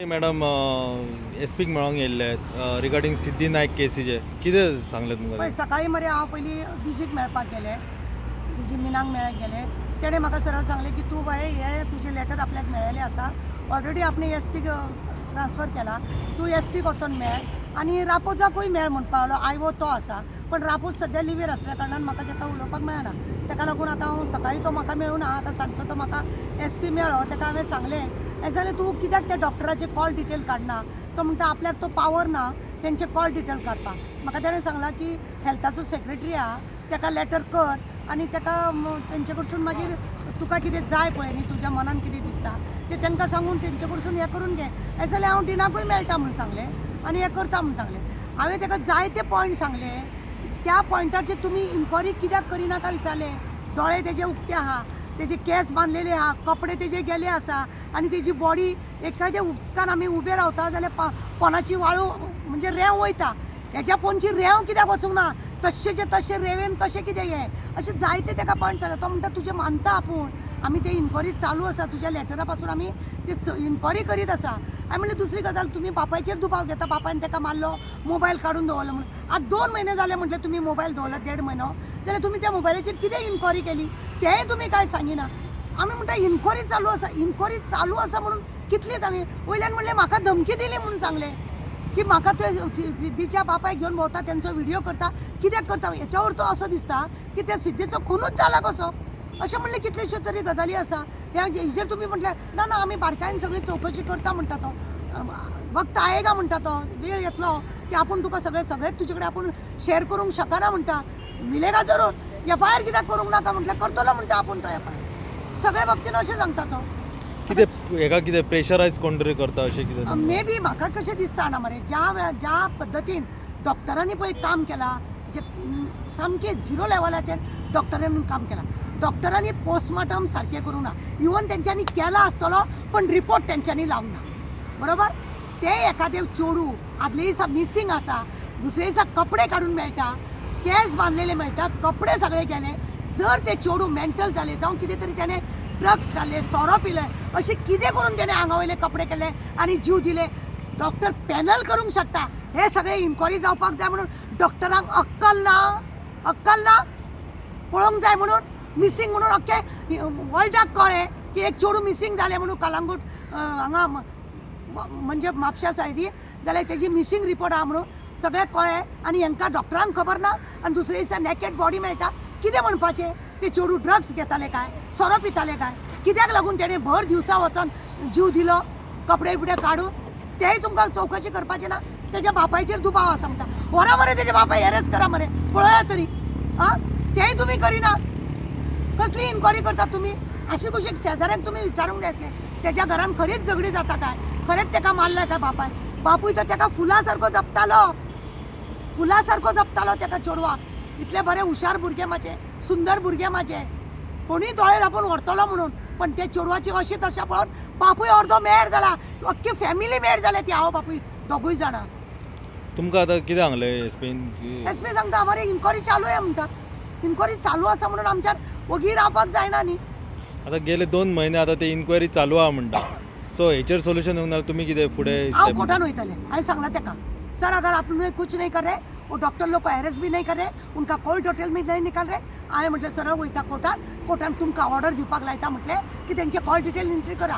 Madam, S पीक मेळोंक येयल्ले regarding Siddhi Naik केसीचे, कितें सांगलें तुमकां? पळय, सकाळीं मरे हांव पयलीं डीजीक मेळपाक गेलें. डीजी मिनाक मेळपाक गेलें. तेणें म्हाका सरळ सांगलें की तूं बाय, हे तुजें लेटर आपल्याक मेळ्ळेलें आसा. ऑलरेडी आपणे एस पीक ट्रान्सफर केला. तूं एस पीक वचोन मेळ आनी रापोजाकूय मेळ म्हणपा लागलो. आयवो तो आसा, पण रापोज सद्या लिव्हेर आसल्या कारणान म्हाका ताका उलोवपाक मेळना. ताका लागून आतां हांव सकाळीं तो म्हाका मेळूं ना. आतां सांजचो तो म्हाका एस पी मेळ्ळो. ताका हांवें सांगलें, हें जालें, तूं कित्याक त्या डॉक्टराचे कॉल डिटेल काडना? तो म्हणटा, आपल्याक तो पावर ना तेंचे कॉल डिटेल काडपाक. म्हाका ताणें सांगलां की हेल्थाचो सेक्रेटरी आहा, ताका लेटर कर आनी ताका तेंचे कडसून मागीर तुका कितें जाय पळय न्ही, तुज्या मनान कितें दिसता तें तांकां सांगून तेंचे कडसून हें करून घे. हें जाल्यार हांव डिनाकूय मेळटा म्हूण सांगलें आनी हें करता म्हूण सांगलें. हांवें ताका जायते पॉयंट सांगले. त्या पॉयंटाचेर तुमी इन्क्वायरी कित्याक करिनाका विचारलें. दोळे तेजे उक्ते आहा, तेजे केंस बांदलेले आहा, कपडे तेजे गेले आसा आनी तेजी बॉडी एखाद्या उदकान आमी उबे रावता जाल्यार पोनाची वाळू म्हणजे रेंव वयता. हेज्या पोनची रेंव कित्याक वचूंक ना? तश्शेचे तश्शे रेंवेन कशें कितें हें? अशें जायते ताका पॉयंट सांगले. तो म्हणटा, तुजें मानता आपूण, आमी ते इन्क्वायरी चालू आसा, तुज्या लेटरा पासून आमी ते इन्क्वायरी करीत आसा. हांवें म्हणलें, दुसरी गजाल, तुमी बापायचेर दुबाव घेता, बापायन ताका मारलो, मोबायल काडून दवरलो म्हणून. आतां 2 म्हयने जाले म्हटलें तुमी मोबायल दवरलो, देड म्हयनो जाल्यार तुमी त्या मोबायलाचेर कितें इन्क्वायरी केली तेंय तुमी कांय सांगिना. आमी म्हणटा इन्क्वायरी चालू आसा. इन्क्वायरी चालू आसा म्हणून कितली जाणी वयल्यान म्हणलें, म्हाका धमकी दिली म्हणून सांगलें की म्हाका ते सिद्धीच्या बापायक घेवन भोंवता, तेंचो व्हिडिओ करता. कित्याक करता? हेच्यावर तो असो दिसता की त्या सिद्धीचो खुनूच जाला कसो, अशें म्हणलें. कितलेश्यो तरी गजाली आसा ह्या हेजेर. तुमी म्हटलें ना ना, आमी बारकायेन सगळी चवकशी करता म्हणटा तो. वक्त आएगा म्हणटा तो, वेळ येतलो की आपूण तुका सगळें सगळेंच तुजे कडेन आपूण शेअर करूंक शकना म्हणटा. मिलेगा जरूर. एफ I R कित्याक करूंक नाका म्हटल्यार, करतलो म्हणटा आपूण तो एफआयआर. सगळे बाबतीन अशें सांगता तो. कितें हेका कितें प्रेशरायज कोण तरी करता अशें कितें तुमकां? May be. म्हाका कशें दिसता जाणा मरे, ज्या वेळार ज्या पद्दतीन डॉक्टरांनी पळय काम केलां, जे सामकें झिरो लेवलाचेर डॉक्टरांनी काम केलां. डॉक्टरांनी पोस्टमार्टम सारकें करूंक ना. इवन तेंच्यांनी केला आसतलो, पण रिपोर्ट तेंच्यांनी लावंक ना. बरोबर, ते एखादें चेडूं आदले दिसा मिसींग आसा, दुसरे दिसा कपडे काडून मेळटा, केंस बांदलेले मेळटा, कपडे सगळे गेले. जर ते चेडूं मेंटल जालें जावं कितें तरी, तेणें ड्रग्स खाल्ले, सोरो पिले, अशें कितें करून तेणें आंगा वयले कपडे केले आनी जीव दिले, डॉक्टर पॅनल करूंक शकता. हे सगळे इन्क्वायरी जावपाक जाय म्हणून डॉक्टरांक अक्कल ना? अक्कल ना पळोवंक जाय म्हणून? मिसींग म्हणून अख्खे वर्ल्डाक कळ्ळें की एक चेडूं मिसींग जालें म्हणून कलांगूट हांगा म्हणजे म्हापशा सायडीन जाल्यार तेजी मिसींग रिपोर्ट आहा म्हणून सगळें कळ्ळें आनी हेंकां डॉक्टरांक खबर ना आनी दुसरे दिसा नॅकेड बॉडी मेळटा. कितें म्हणपाचें? ते चेडूं ड्रग्स घेताले काय, सोरो पिताले काय, कित्याक लागून तेणें भर दिवसा वचोन जीव दिलो कपडे बिपडे काडून, तेय तुमकां चवकशी करपाचें ना? तेज्या बापायचेर दुबाव आसा म्हणटा. व्हरा मरे तेज्या बापाय, एरेस्ट करा मरे पळोवया तरी. आं, तेय तुमी करिना. कसली इन्क्वायरी करतात तुमी? आशिकुशीक शेजाऱ्यांक तुमी विचारूंक जाय आसलें, तेज्या घरान खरीच झगडी जाता काय, खरेंच तेका मारलें काय बापायन. बापूय तर तेका फुला सारको जपतालो, फुला सारको जपतालो तेका चेडवाक. इतले बरे हुशार भुरगे म्हाजे, सुंदर भुरगे म्हाजे, कोणीय दोळे धांपून व्हरतलो म्हणून. पण ते चेडवाची अशी दशा पळोवन बापूय अर्दो मेड जाला. अख्खी फॅमिली मेड जाल्या ती, आवय बापूय दोगूय जाणां. तुमकां आतां कितें सांगलें एसपीन? एस पी सांगता, आमरे इन्क्वायरी चालू आहे म्हणटा. इन्क्वायरी चालू आसा म्हणून आमच्यान वगी रावपाक जायना न्ही. आतां गेले 2 म्हयने आतां ते इन्क्वायरी चालू आहा म्हणटा. सो हेचेर सोल्युशन येवंक ना, तुमी कितें फुडें हांव step? कोर्टान वयतलें. हांवें सांगलां तेका, सर, अगर आप लोग कुछ नहीं कर रहे, वो डॉक्टर लोग को अरेस्ट भी नहीं कर रहे, उनका कॉल डिटेल भी नहीं निकाल रहे, हांवें म्हटलें, सरळ वयता कोर्टान. कोर्टान तुमकां ऑर्डर दिवपाक लायता म्हटलें की तेंचे कॉल डिटेल एंट्री करा.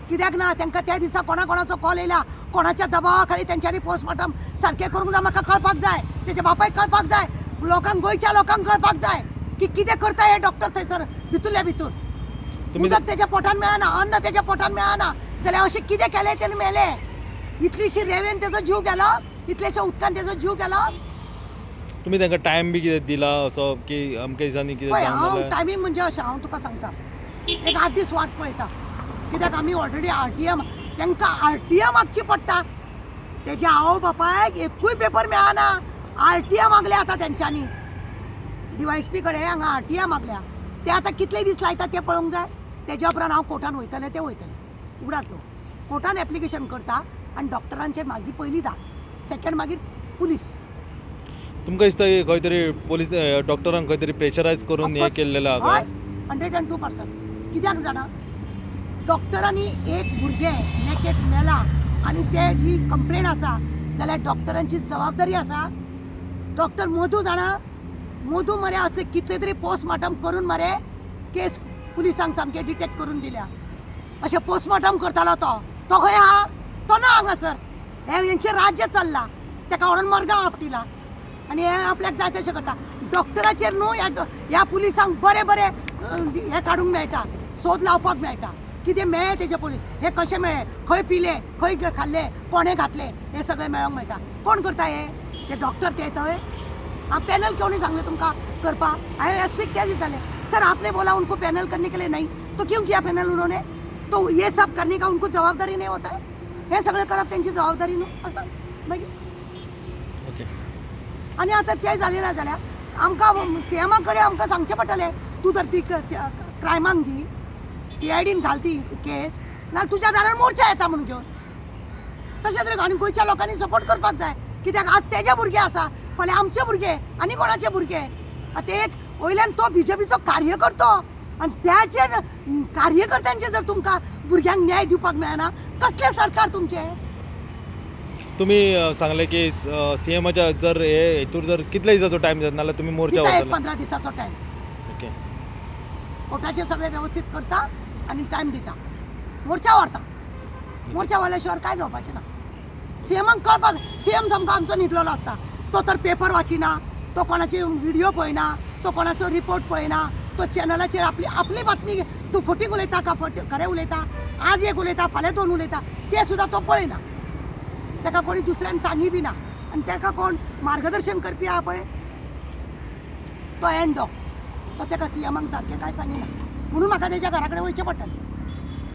कित्याक ना? तांकां त्या दिसा कोणा कोणाचो कॉल येयला, कोणाच्या दबावा खाली तेंच्यांनी पोस्टमार्टम सारकें करूंक ना, म्हाका कळपाक जाय. तेच्या बापायक कळपाक जाय, लोकांक, गोंयच्या लोकांक कळपाक जाय की कितें करता हे डॉक्टर थंयसर भितूरल्या भितूर. तुमी उदक तेच्या पोटान मेळना, अन्न तेच्या पोटान मेळना जाल्यार अशें कितें केलें तेणें मेलें? इतलीशी रेंवेन तेजो जीव गेलो, इतलेशा उदकान तेजो जीव गेलो. तुमी तांकां टायम बी कितें दिला असो की अमके दिसांनी कितें पळय, जावंक हांव जाल्यार? टायमींग म्हणजे अशें, हांव तुका सांगता, एक 8 दीस वाट पळयता. कित्याक आमी ऑलरेडी आरटीएम, तांकां आरटीएम मागची पडटा. तेज्या आवय बापायक एकूय पेपर मेळना. आरटीएम मागल्या आतां तेंच्यांनी, डीवायएसपी कडेन हांगा आरटीएम मागल्या. ते आतां कितले दीस लायता ते पळोवंक जाय. तेज्या उपरांत हांव कोर्टान वयतलें. ते वयतलें उगडास दवर. कोर्टान एप्लिकेशन करता आनी डॉक्टरांचेर म्हाजी पयली धाड, सेकंड मागीर पुलीस. तुमकां दिसता की खंय तरी पोलीस डॉक्टरांक खंय तरी प्रेशरायज करून हें केल्लेलें आहा? हय, 102%. कित्याक जाणा? डॉक्टरांनी एक भुरगें नेकेड मेला. आनी ते जी कंप्लेन आसा जाल्यार डॉक्टरांची जबाबदारी आसा. डॉक्टर मधू जाणा, मधू मरे असले कितले तरी पोस्टमार्टम करून मरे केस पुलिसांक सामके डिटेक्ट करून दिल्या. अशें पोस्टमार्टम करतालो तो, तो खंय आहा? तो ना हांगासर. हें हेंचें राज्य चल्लां, ताका व्हरोन मरगांव आपटिला आनी हें आपल्याक जाय तशें करता. डॉक्टराचेर न्हू ह्या पुलिसांक बरें बरें हें काडूंक मेळटा, सोद लावपाक मेळटा कितें मेळ्ळें तेजे पुलीस, हें कशें मेळ्ळें, खंय पिले, खंय खाल्ले, कोणें घातलें, हें सगळें मेळोंक मेळटा. कोण करता हें? ते डॉक्टर ते थंय. हांव पॅनल कोणी सांगलें तुमकां करपाक? हांवें एस पीक तें विचारलें, सर आपने बोला उनको पैनल करने के लिए नहीं, तो क्यों किया पैनल उन्होंने? तो ये सब करने का उनको जबाबदारी नहीं होता है? हे सगळें करप तेंची जबाबदारी न्हू असो मागीर. ओके. आनी आतां तें जालें ना जाल्यार आमकां सीएमा कडेन आमकां सांगचें पडटलें, तूं तर ती क्रायमाक दी, सीआयडीन घाल ती केस, ना तुज्या दारार मोर्चा येता म्हणून घेवन. तशें तरेन आनी गोंयच्या लोकांनी सपोर्ट करपाक जाय, कित्याक आज तेजे भुरगे आसा, फाल्यां आमचे भुरगे आनी कोणाचे भुरगे. आतां एक वयल्यान तो बीजेपीचो कार्यकर्तो आनी त्याचेर कार्यकर्त्यांचे जर तुमकां भुरग्यांक न्याय दिवपाक मेळना, कसलें सरकार तुमचें? तुमी सांगलें की सीएमाच्या जर हे हेतूर जर कितले दिसाचो टायम जाता, नाल्यार तुमी मोर्चा दिता एक वतले? 15 दिसाचो टायम. ओके. कोर्टाचे सगळे व्यवस्थीत करता आनी टायम दिता, मोर्चा व्हरता. मोर्चा व्हरल्या शिवाय काय जावपाचें ना. सीएमाक कळपाक, सीएम सामको आमचो न्हिदलेलो आसता, तो तर पेपर वाचिना, तो कोणाचे व्हिडिओ पळयना, तो कोणाचो रिपोर्ट पळयना, तो चॅनलाचेर आपली आपली बातमी तूं फटींग उलयता का खरें उलयता, आज एक उलयता फाल्यां दोन उलयता, तें सुद्दां तो पळयना. ताका कोणी दुसऱ्यान सांगी बी ना आनी ताका कोण मार्गदर्शन करपी आहा पळय तो एंडो, तो ताका सीएमाक सारकें कांय सांगिना, म्हणून म्हाका तेच्या घरा कडेन वयचें पडटलें.